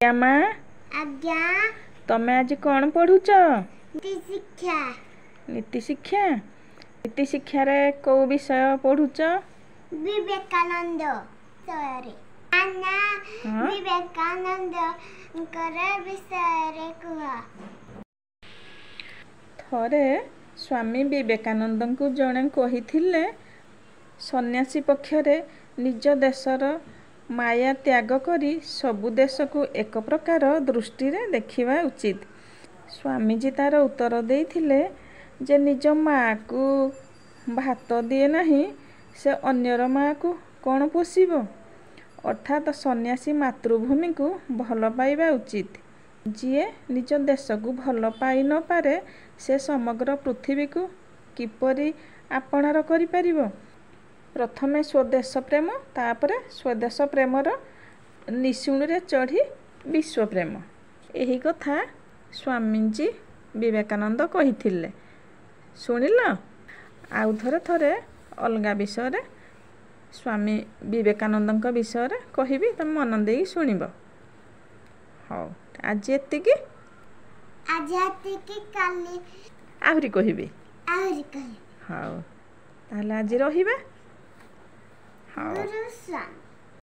ମା। ଆଜ୍ଞା। ତମେ ଆଜି କ'ଣ ପଢୁଛ? ନୀତି ଶିକ୍ଷା। ନୀତି ଶିକ୍ଷା। ନୀତି ଶିକ୍ଷାରେ କୋଉ ବିଷୟ ପଢୁଛ? ବିବେକାନନ୍ଦ ବିଷୟରେ। ନା, ହଁ, ବିବେକାନନ୍ଦଙ୍କର ବିଷୟରେ କୁହ। ଥରେ ସ୍ୱାମୀ ବିବେକାନନ୍ଦଙ୍କୁ ଜଣେ କହିଥିଲେ, ସନ୍ନ୍ୟାସୀ ପକ୍ଷରେ ନିଜ ଦେଶର ମାୟା ତ୍ୟାଗ କରି ସବୁ ଦେଶକୁ ଏକ ପ୍ରକାର ଦୃଷ୍ଟିରେ ଦେଖିବା ଉଚିତ। ସ୍ୱାମୀଜୀ ତାର ଉତ୍ତର ଦେଇଥିଲେ ଯେ ନିଜ ମାଆକୁ ଭାତ ଦିଏ ନାହିଁ, ସେ ଅନ୍ୟର ମାଆକୁ କ'ଣ ପୋଷିବ? ଅର୍ଥାତ୍ ସନ୍ନ୍ୟାସୀ ମାତୃଭୂମିକୁ ଭଲ ପାଇବା ଉଚିତ। ଯିଏ ନିଜ ଦେଶକୁ ଭଲ ପାଇ ନ ପାରେ, ସେ ସମଗ୍ର ପୃଥିବୀକୁ କିପରି ଆପଣାର କରିପାରିବ? ପ୍ରଥମେ ସ୍ୱଦେଶ ପ୍ରେମ, ତାପରେ ସ୍ୱଦେଶ ପ୍ରେମର ନିଶୁଣିରେ ଚଢ଼ି ବିଶ୍ୱ ପ୍ରେମ। ଏହି କଥା ସ୍ୱାମୀଜୀ ବିବେକାନନ୍ଦ କହିଥିଲେ। ଶୁଣିଲ? ଆଉ ଥରେ ଥରେ ଅଲଗା ବିଷୟରେ, ସ୍ୱାମୀ ବିବେକାନନ୍ଦଙ୍କ ବିଷୟରେ କହିବି, ତମେ ମନ ଦେଇକି ଶୁଣିବ। ହଉ, ଆଜି ଏତିକି। ଆଜି ଏତିକି, କାଲି ଆହୁରି କହିବି। ଆହୁରି କହିବି। ହଉ, ତାହେଲେ ଆଜି ରହିବା। ହଉ। ଗୁରୁ ସ୍ୱାମୀ।